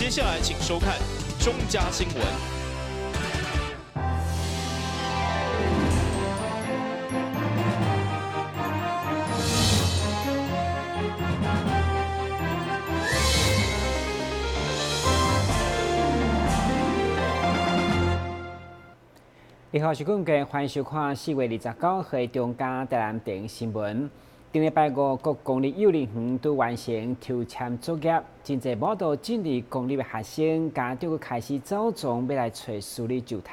接下來請收看中嘉新聞。你好，是冠杰，歡迎收看4月29號中嘉台南電新聞。頂禮拜五，各公立幼兒園都完成抽籤作業，真濟無度進入公立的學生家長開始走傱欲來揣私立就讀。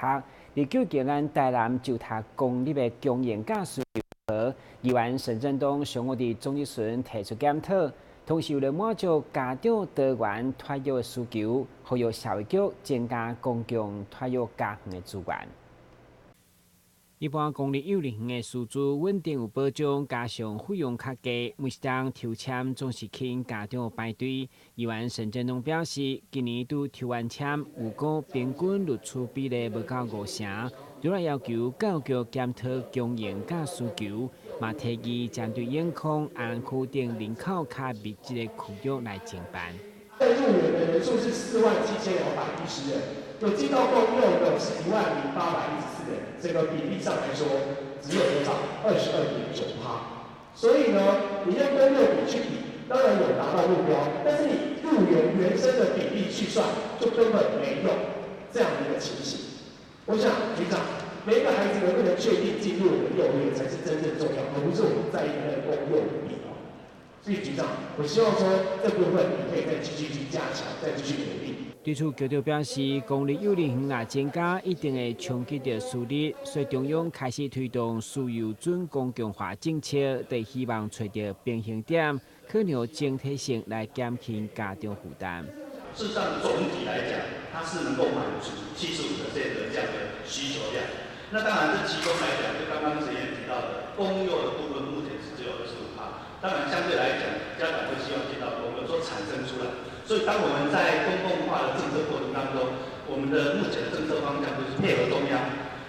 而究竟咱台南就讀公立的供應教師如何？議員沈振東上午佇總質詢提出檢討，同時為了滿足家長多元托育的需求，呼籲社會局增加公共托育家園的資源。一般公立幼兒園的師資穩定有保障，加上費用較低，每一冬抽籤總是吸引家長排隊。議員沈振東表示，今年拄抽完籤，有講平均錄取比例無夠五成，除了要求教育局檢討供應佮需求，嘛提議針對永康、安區等人口較密集的區域來偵辦。入園的人數是47,210人，有進到公幼的是10,814人，這個比例上來說只有多少？22.9%。所以呢，你用公幼比去比，當然有達到目標，但是你入園原生的比例去算，就根本沒有這樣的一個情形。我想局長，每一個孩子能不能確定進入我們幼兒園才是真正重要，而不是我們在意的那個公幼比。所以局長，我希望說這部分你可以再繼續去加強，再繼續努力。對此，局長表示，公立幼兒園若增加，一定會衝擊著私立，所以中央開始推動私幼準公共化政策，就希望揣著平衡點，可讓整體性來減輕家長負擔。事實上，總體來講，它是能夠滿足75%的這樣的需求量。那當然，這其中來講，就剛剛陳議員提到的公幼的部分，目前是只有25%。當然，相對來講，家長會希望見到公幼所產生出來。所以，當我們在公共化的政策過程當中，我們的目前的政策方向就是配合中央，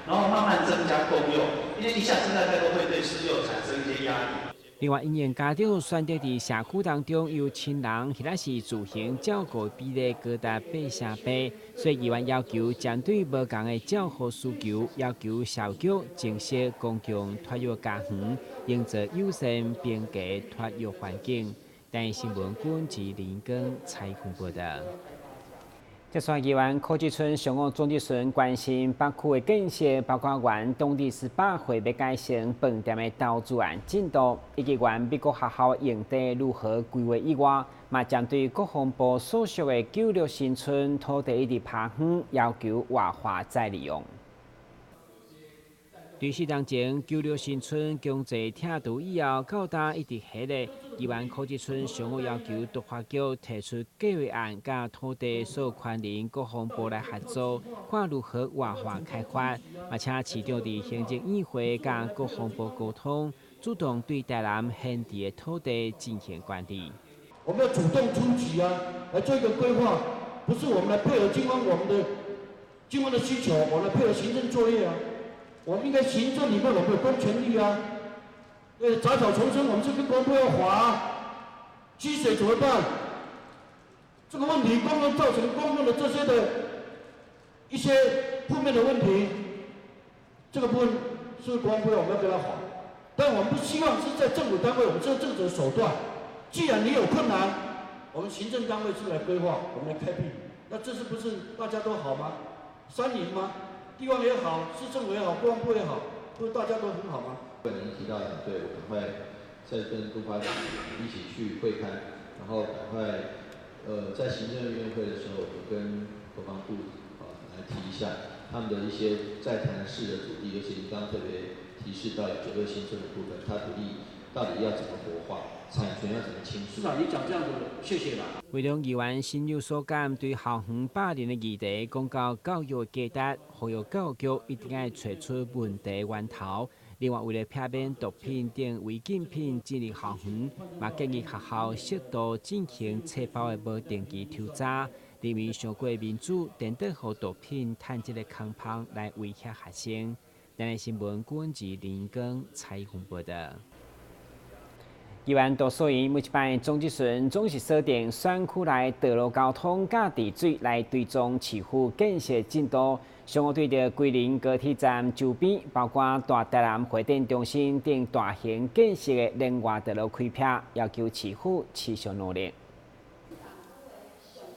然後慢慢增加公幼，因為一下增加太多會對私幼產生一些壓力。另外，因應家長選擇佇社區當中由親人或者是自行照顧比例高達8.8%，所以議員要求針對無仝的照護需求，要求社會局增設公共托育家園，營造友善平價托育環境。台視新聞軍志林根采訪報道。接續議員柯志春上午總質詢關心北區的建設，包括原當地18會欲改成飯店的投資案進度，以及原美國學校用地如何規劃以外，嘛針對國防部所屬的九六新村土地一直拋荒，要求活化再利用。對四年前九六新村強制拆除以後，到今一直歇咧。議員柯志春上午要求都發局提出計劃案，佮土地所有權人國防部來合作，看如何活化開發。嘛請市長佇行政院會佮國防部溝通，主動對台南閒置的土地進行管理。我們要主動出擊啊，來做一個規劃，不是我們來配合軍方我們的軍方的需求，我們來配合行政作業啊。我們應該行政裡面我們有公權力啊，雜草叢生，我們是跟國防部要劃啊，積水怎麼辦？這個問題，公共造成公共的這些的一些負面的問題，這個部分是國防部我們要跟他劃，但我們不希望是在政府單位，我們這個政策手段，既然你有困難，我們行政單位是來規劃，我們來開闢，那這是不是大家都好嗎？三贏嗎？地方也好，市政府也好，國防部也好，不是大家都很好嗎？您提到的很對，我趕快再跟都發局一起去會勘，然後趕快，在行政院會的時候，我跟國防部來提一下他們的一些在談市的土地，尤其您剛剛特別提示到九六新村的部分，它土地到底要怎麼活化，產權要怎麼清楚？市長，你講這樣子，謝謝啦。會中議員心有所感，對校園霸凌的議題講到教育價值，呼籲教育局一定愛揣出問題源頭。另外，為了避免毒品等違禁品進入校園，嘛建議學校適度進行冊包的無定期抽查，認為傷過民主，顛倒予毒品趁這個空縫來威脅學生。台視新聞，郭文吉、林根採訪報道。議員多數因每一擺總質詢總是鎖定選區內道路交通佮治水來追蹤市府建設進度。上午對著龜苓高鐵站周邊，包括大台南會展中心等大型建設的連外道路開闢，要求市府持續努力。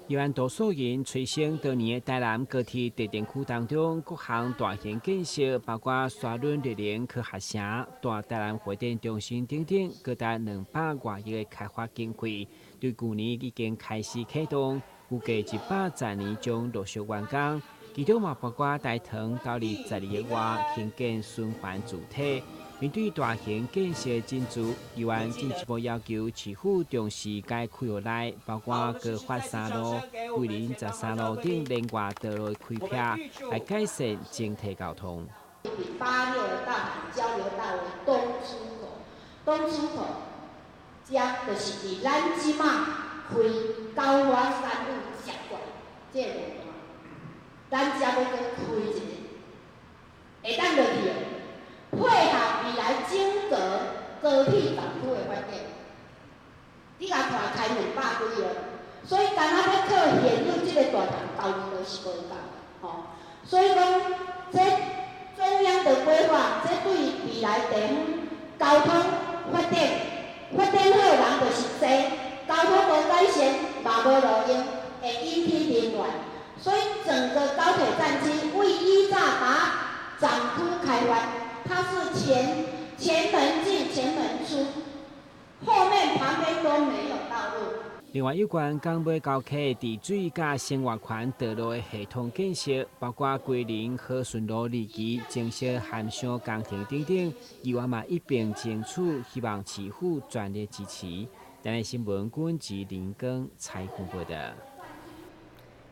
議員杜素妍催生當年的台南高鐵特定區當中，各項大型建設，包括沙崙熱能科學城、大台南會展中心等等，高達200外億的開發經費，對舊年已經開始啟動，預計110年將陸續完工。其中嘛包括大唐投入12億外興建循環主體。面對大型建設進度，議員進一步要求市府重視該區域內，包括高發三路、龜苓13路等連外道路開闢，來改善整體交通。 86大潭交流道為東出口，東出口遮就是佇咱這馬開九華山路接過來這個路段，咱遮欲閣開一个，會當落去的。配合未來整個高鐵站區的發展，你共看開200幾億，所以敢若欲靠現有這個大潭交流是無夠的，吼。所以講，這中央的規劃，這對未來地方交通發展，發展好人就是濟，交通無改善嘛無路用，會引起民怨。所以整個高鐵站區為依早把站區開發。它是前門進前門出，後面旁邊都沒有道路。另外，有關港尾高客治水佮生活圈道路的系統建設，包括龜苓和順路二期增設涵箱工程等等，議員嘛一併爭取，希望市府全力支持。台南新聞軍及林耕採訪報導。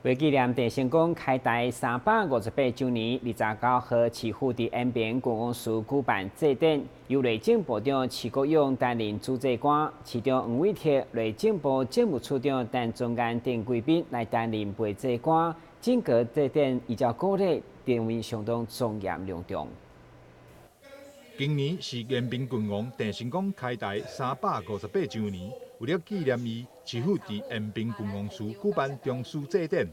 為紀念鄭成功開台358週年，29號市府佇延平郡王祠舉辦祭典，由內政部長徐國勇擔任主祭官，市長黃偉哲、內政部政務處長陳宗彥等貴賓來擔任陪祭官。整個祭典依照古禮，成為相當莊嚴隆重。今年是延平郡王鄭成功開台358週年，為了紀念伊，市府佇延平郡王祠舉辦中樞祭典。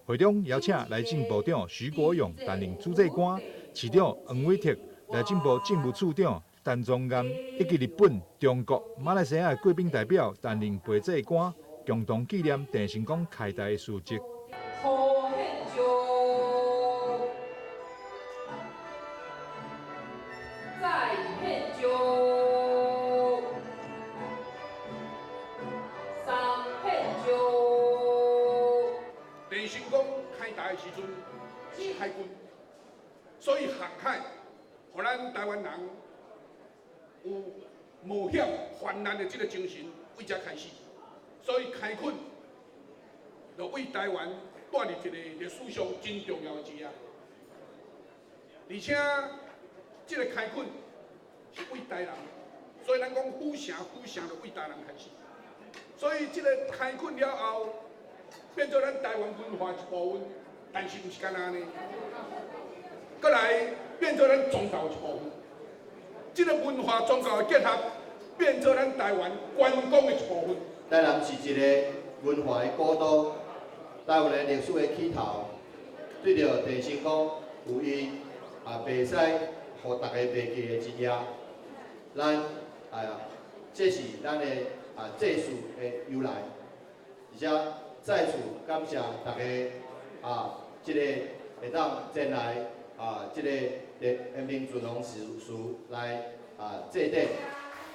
會中邀請內政部長徐國勇擔任主祭官，市長黃偉哲、內政部政務處長陳宗彥以及日本、中國、馬來西亞的貴賓代表擔任陪祭官，共同紀念鄭成功開台的事蹟。海軍，所以航海，予咱台灣人有冒險患難的這個精神，為這開始。所以開墾，就為台灣帶入一個歷史上真重要的一頁。而且，這個開墾是為台南，所以咱講府城，府城就為台南開始。所以這個開墾了後，變做咱台灣文化一部分。但是毋是干焦按呢，閣來變做咱宗教一部分。這個文化宗教的結合，變做咱台灣觀光的一部分。台南是一個文化的古都，台灣的歷史的起頭，對著鄭成功有伊也袂使予大家袂記的一頁。咱啊，這是咱的啊祭祀的由來，而且再次感謝大家啊。這個會當前來啊，這個延平郡王祠來啊祭典。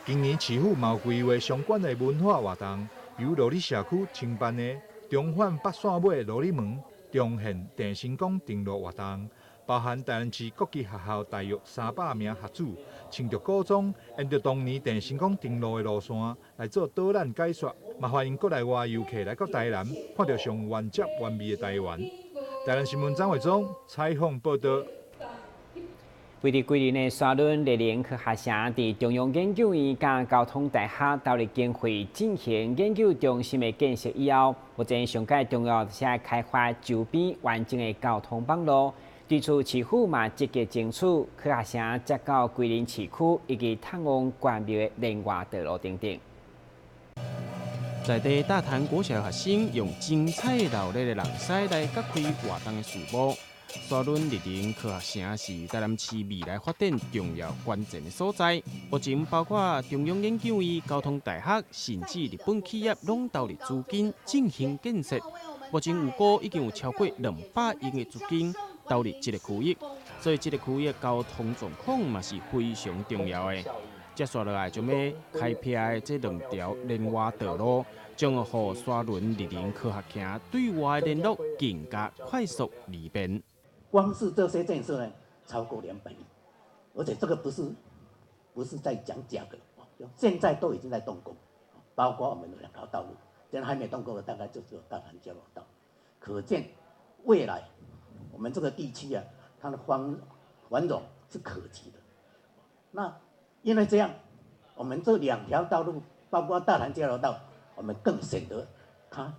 今年市府嘛有規劃相關的文化活動，由羅里社區承辦的重返北線尾羅里門重現鄭成功登陸活動，包含台南市各級學校大約300名學子，穿著古裝，沿著當年鄭成功登陸的路線來做導覽解說，嘛歡迎國內外遊客來到台南，看著上原汁原味的台灣。台南新聞張偉忠採訪報導。位佇龜苓的沙崙熱能科學城，佇中央研究院佮交通大學投入經費進行研究中心的建設以後，目前上蓋重要是開發周邊完整的交通網路。對此，市府嘛積極爭取科學城接到龜苓市區以及探望關廟的連外道路等等。在地大潭国小学生用精彩热闹的人狮来揭开活动的序幕。沙仑日林科学城是台南市未来发展重要关键的所在。目前包括中央研究院、交通大学，甚至日本企业拢投入资金进行建设。目前预估已经有超过200亿的资金投入这个区域，所以这个区域交通状况嘛是非常重要的。接续落来，将欲开辟的这两条连外道路，将会予沙仑日林科学城对外联络更加快速利便。光是这些建设呢，超过200亿，而且这个不是在讲假的，现在都已经在动工，包括我们的两条道路，现在还没动工的大概就只有大潭交流道，可见未来我们这个地区啊，它的繁荣是可期的。那因为这样，我们这两条道路，包括大潭交流道，我们更显得它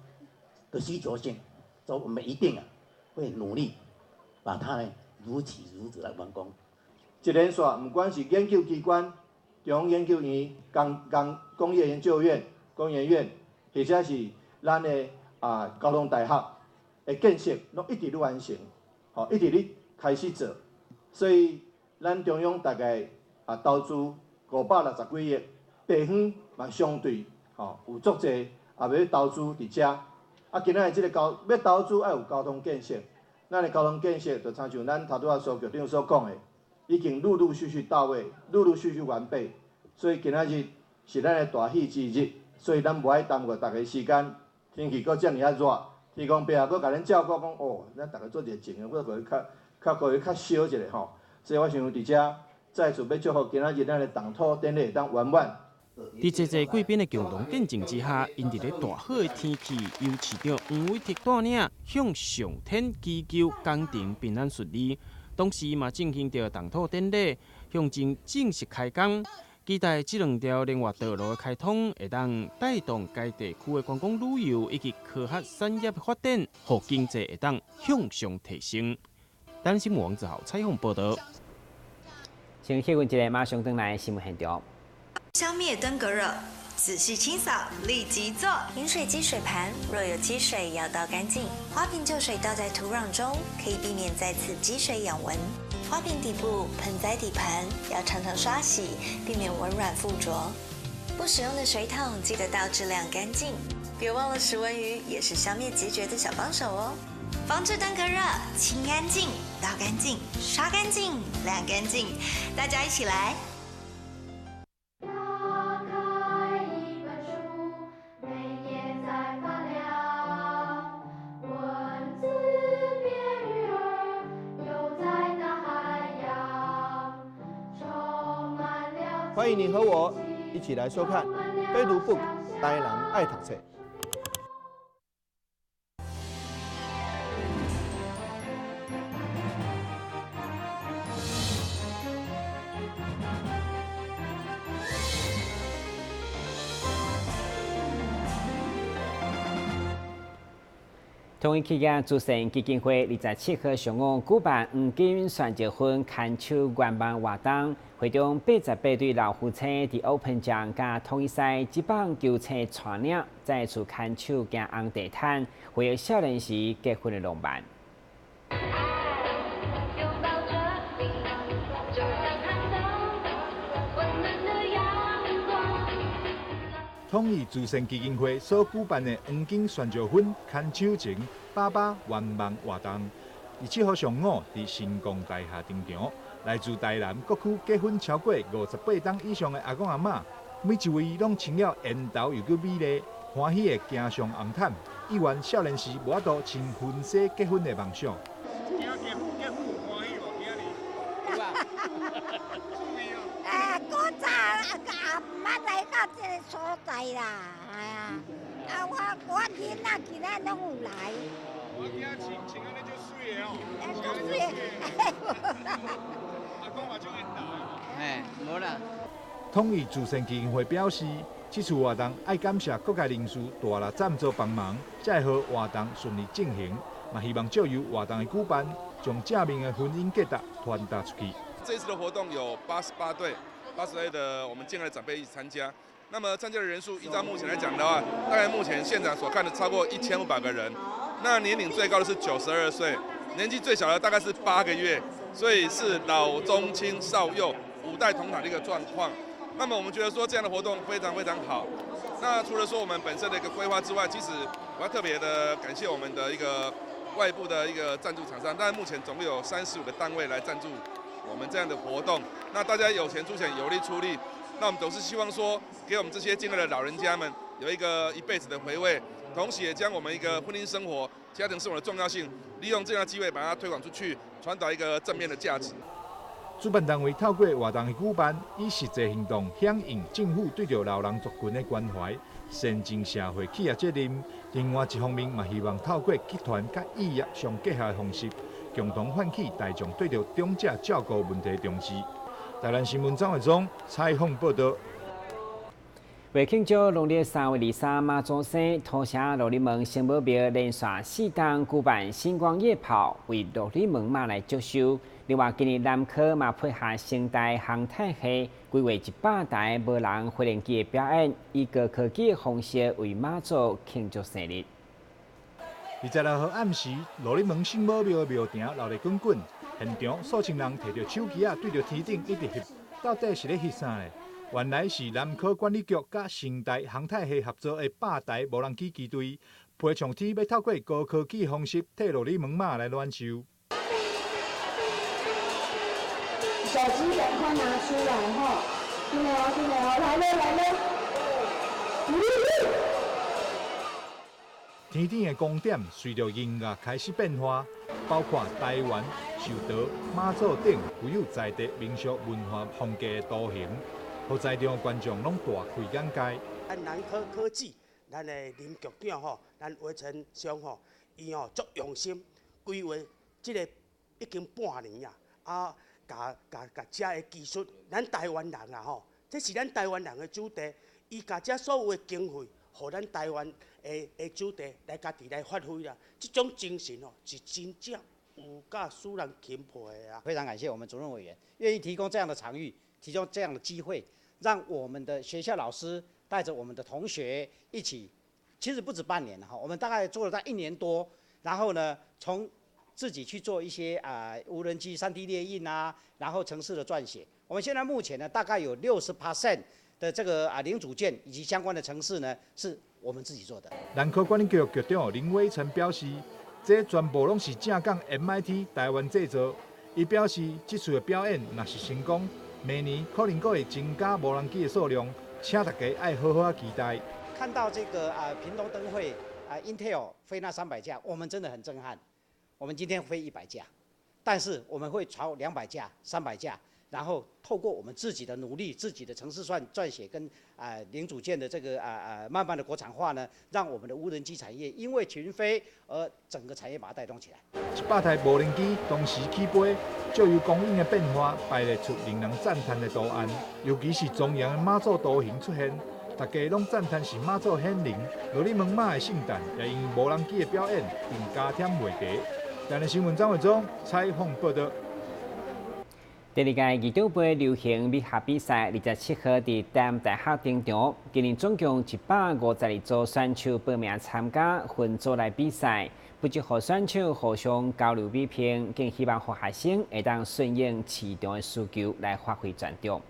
的需求性，所以我们一定啊会努力把它呢如期如质来完工。一连线，不管是研究机关、中央研究院、工业研究院、工研院，或者是咱的交通大学的建设，拢一直咧完成，吼，一直咧开始做。所以咱中央大概投资560几亿，地方嘛相对吼有足济，也欲投资伫遮。今仔日这个欲投资爱有交通建设，咱的交通建设就亲像咱头拄仔苏局长所讲的，已经陆陆续续到位，陆陆续续完备。所以今仔日是咱的大喜之日，所以咱无爱耽误大家时间。天气阁遮尔啊热，天公伯也阁共恁照顾，讲哦，咱逐家做热情的，我阁较烧一下吼。所以我想伫遮。再次欲祝福今仔日咱的动土典礼会当圆满。伫济济贵宾的共同见证之下，𪜶伫咧大好的天气，由市长黄伟哲带领向上天祈求工程平安顺利。同时嘛进行著动土典礼，象征正式开工。期待这两条连外道路的开通，会当带动该地区的观光旅游以及科学产业发展，予经济会当向上提升。台南新闻王子豪采访报道。先休困一下，马上转来新闻现场。消灭登革热，仔细清扫，立即做。饮水机水盘若有积水，要倒干净。花瓶旧水倒在土壤中，可以避免再次积水养蚊。花瓶底部、盆栽底盘要常常刷洗，避免蚊卵附着。不使用的水桶记得倒置晾干净。别忘了食蚊鱼也是消灭孑孓的小帮手哦。防治登革热，清干净，倒干净，刷干净，晾干净，大家一起来。打开一本书，每页在发亮，文字变鱼儿，游在大海洋，充满了。欢迎你和我一起来收看《飞读 book 台南爱读册》。统一企业慈善基金会27号上午举办黄金旋石分牵手愿望活动，会中88对老夫妻伫 Open 奖佮统一赛职棒球星带领，再次牵手行红地毯，回忆少年时结婚的浪漫。统一慈善基金会所举办的黄金旋石分牵手情爸爸愿望活动，27号上午伫星光大厦登场。来自台南各区结婚超过58冬以上的阿公阿嬷，每一位拢穿了缘投又阁美丽，欢喜的行上红毯，意愿少年时无法度穿婚纱结婚的梦想。啊，古早阿也毋捌来到这个所在啦，哎呀，啊我囡仔今仔拢有来。我囝穿穿按呢足媠的哦。哎，足媠的。阿公嘛足缘投的。嘿，无啦。统一慈善基金会表示，这次活动爱感谢各界人士大力赞助帮忙，才会予活动顺利进行。嘛，希望藉由活动的举办，将正面的婚姻价值传达出去。这次的活动有88对，80位的我们敬爱的长辈一起参加。那麼參加的人數，依照目前來講的話，大概目前現場所看的超過1500個人。那年齡最高的是92歲，年紀最小的大概是8個月，所以是老中青少幼五代同堂的一個狀況。那麼我們覺得說這樣的活動非常非常好。那除了說我們本身的一個規劃之外，其實我要特別的感謝我們的一個外部的一個贊助廠商，但目前總共有35個單位來贊助我們這樣的活動。那大家有錢出錢，有力出力。那我們總是希望說，給我們這些敬愛的老人家們有一個一輩子的回味，同時也將我們一個婚姻生活、家庭生活的重要性，利用這樣的機會把它推廣出去，傳達一個正面的價值。主辦單位透過活動的舉辦，以實際行動響應政府對著老人族群的關懷，善盡社會企業責任。另外一方面，嘛希望透過集團佮異業相結合的方式，共同喚起大眾對著長者照顧問題重視。台南新聞張偉忠採訪報導。為慶祝農曆3月23媽祖生，土城鹿耳門聖母廟連續四冬舉辦星光夜炮，為鹿耳門媽來祝壽。另外，今年南科嘛配合成大航太系規劃100台無人飛行機的表演，以高科技的方式為媽祖慶祝生日。26號暗時，鹿耳門聖母廟的廟埕鬧熱滾滾，現場數千人提著手機仔對著天頂一直翕，到底是咧翕啥呢？原來是南科管理局佮成大航太系合作的百台無人機機隊，飛上天欲透過高科技方式替鹿耳門媽來暖壽。手機趕快拿出來哈！進來哦，進來哦，來了來了！天頂的光點隨著音樂開始變化，包括台灣、壽桃、媽祖等具有在地民俗文化風格的圖形，予在場觀眾攏大開眼界。咱南科科技，咱的林局長吼，咱圍成兄吼，伊吼足用心規劃，這个已經半年啊，啊，共共共遮的技術，咱台灣人啊吼，這是咱台灣人的主題，伊共遮所有的經費，予咱台灣的的主題來家己來發揮啦，這種精神哦，是真正有夠使人欽佩的啊！非常感謝我們主任委員願意提供這樣的場域，提供這樣的機會，讓我們的學校老師帶着我們的同學一起，其實不止半年了哈，我們大概做了在一年多，然後呢，從自己去做一些啊無人機3D 列印啊，然後程式的撰寫。我們現在目前呢，大概有60% 的這個啊零組件以及相關的程式呢，是我們自己做的。南科管理局局長林偉成表示，這全部攏是正港 MIT 台灣製造。伊表示，這次的表演若是成功，明年可能閣會增加無人機的數量，請大家愛好好期待。看到這個啊屏東燈會啊 Intel 飛那300架，我們真的很震撼。我們今天飛100架，但是我們會朝200架、300架，然後透過我們自己的努力、自己的程式算撰寫跟啊零組件的這個慢慢的國產化呢，讓我們的無人機產業因為群飛而整個產業把它帶動起來。100台無人機同時起飛，借由光影的變化排列出令人讚嘆的圖案，尤其是莊嚴的媽祖圖形出現，大家攏讚嘆是媽祖顯靈。鹿耳門媽的聖誕也因無人機的表演，更加添話題。台南新聞張偉忠採訪報導。第二屆議長盃流行美學比賽27號佇台南大學登場，今年總共152組選手報名參加，分組來比賽，不只予選手互相交流比拼，更希望予學生會當順應市場的需求來發揮專長。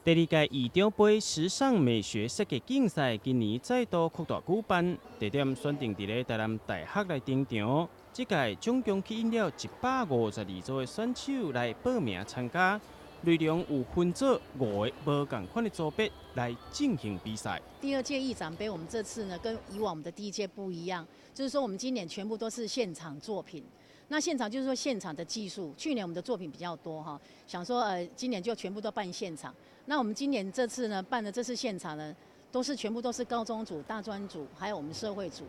第二屆議長盃時尚美學設計競賽今年再度擴大舉辦，地點選定佇咧台南大學來登場。這屆總共吸引了152組的選手來報名參加，內容有分做五個無仝款的組別來進行比賽。第二屆議長盃，我們這次呢跟以往我們的第一屆不一樣，就是說我們今年全部都是現場作品。那現場就是說現場的技術，去年我們的作品比較多哈，想說今年就全部都辦現場。那我們今年這次呢辦的這次現場呢，都是全部都是高中組、大專組，還有我們社會組。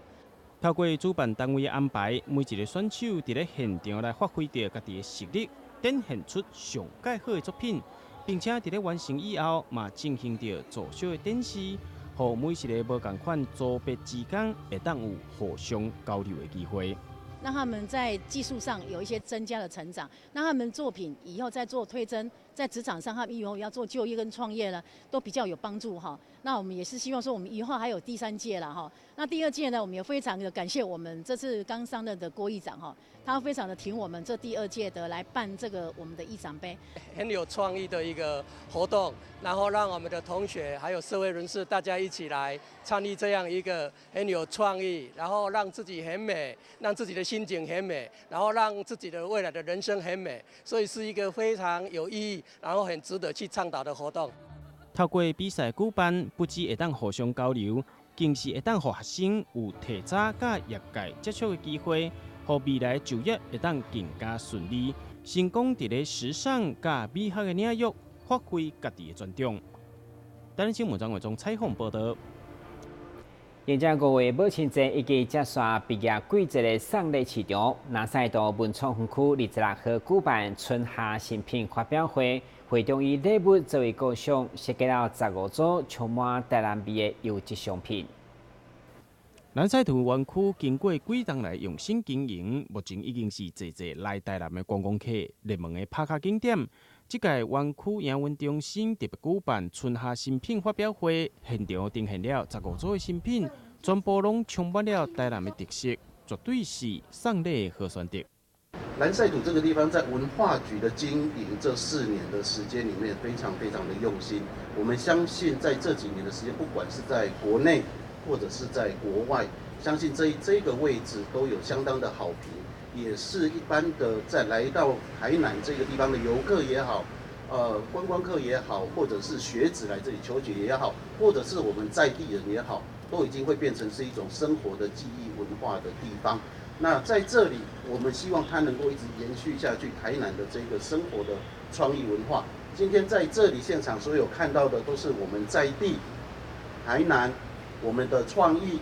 透過主辦單位的安排，每一個選手佇咧現場來發揮著家己的實力，展現出上蓋好的作品，並且佇咧完成以後，嘛進行著助手的展示，予每一個無仝款組別之間會當有互相交流的機會。讓他們在技術上有一些增加的成長，讓他們作品以後再做推甄在职场上，他們以後要做就業跟創業呢，都比較有幫助哈。那我們也是希望說，我們以後還有第三屆了哈。那第二屆呢，我們也非常的感謝我們這次剛上任的郭議長哈，他非常的挺我們這第二屆的來辦這個我們的議長盃，很有創意的一個活動，然後讓我們的同學還有社會人士大家一起來參與這樣一個很有創意，然後讓自己很美，讓自己的心情很美，然後讓自己的未來的人生很美，所以是一個非常有意義，然後很值得去倡導的活動。透過比賽舉辦，不只會當互相交流，更是會當予學生有提早佮業界接觸的機會，予未來就業會當更加順利，成功佇咧時尚佮美學的領域發揮家己的專長。台南新聞張偉忠採訪報道。迎接五月母親節以及接續畢業季節的送禮市場，南勢頭文創園區26號舉辦春夏新品發表會，會中以禮物作為構想，設計了15組充滿台南味的優質商品。南勢頭園區經過幾冬來用心經營，目前已經是濟濟來台南的觀光客熱門的拍卡景點。這屆園區營運中心特別舉辦春夏新品發表會，現場呈現了15組的新品，全部攏充滿了台南的特色，絕對是送禮的好選擇。藍賽土這個地方在文化局的經營這4年的時間裡面，非常非常的用心。我們相信在這幾年的時間，不管是在國內或者是在國外，相信這個位置都有相當的好評。也是一般的，在來到台南這個地方的遊客也好，觀光客也好，或者是學子來這裡求學也好，或者是我們在地人也好，都已經會變成是一種生活的記憶文化的地方。那在這裡，我們希望它能夠一直延續下去，台南的這個生活的創意文化。今天在這裡現場所有看到的，都是我們在地台南我們的創意，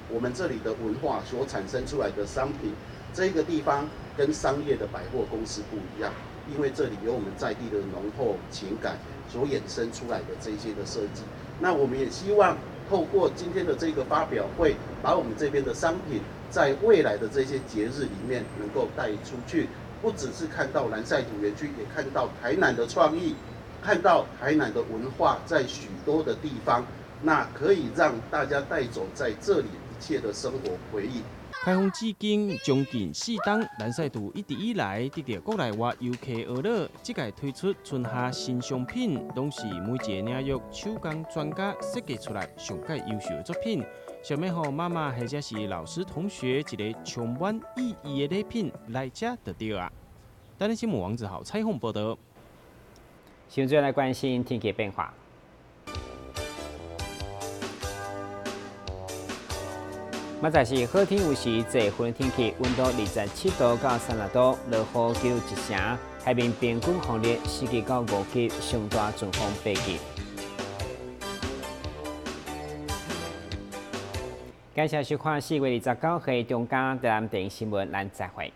我們這裡的文化所產生出來的商品。這個地方跟商業的百貨公司不一樣，因為這裡有我們在地的濃厚情感所衍生出來的這些的設計。那我們也希望透過今天的這個發表會，把我們這邊的商品在未來的這些節日裡面能夠帶出去，不只是看到藍賽土園區，也看到台南的創意，看到台南的文化在許多的地方，那可以讓大家帶走在這裡一切的生活回憶。開放至今將近4冬，藍賽圖一直以來得到國內外遊客學樂。這屆推出春夏新商品，攏是每一個領域手工專家設計出來上蓋優秀的作品，想欲予媽媽或者是老師同學一個充滿意義的禮品來這就對啊。台南新聞王子豪採訪報道。現在來關心天氣變化。明仔是好天有時濟雲天氣，溫度27度到30度，落雨幾率1成，海面平均風力4級到5級，上大陣風8級。感謝收看4月29號中嘉台南電視新聞，咱再會。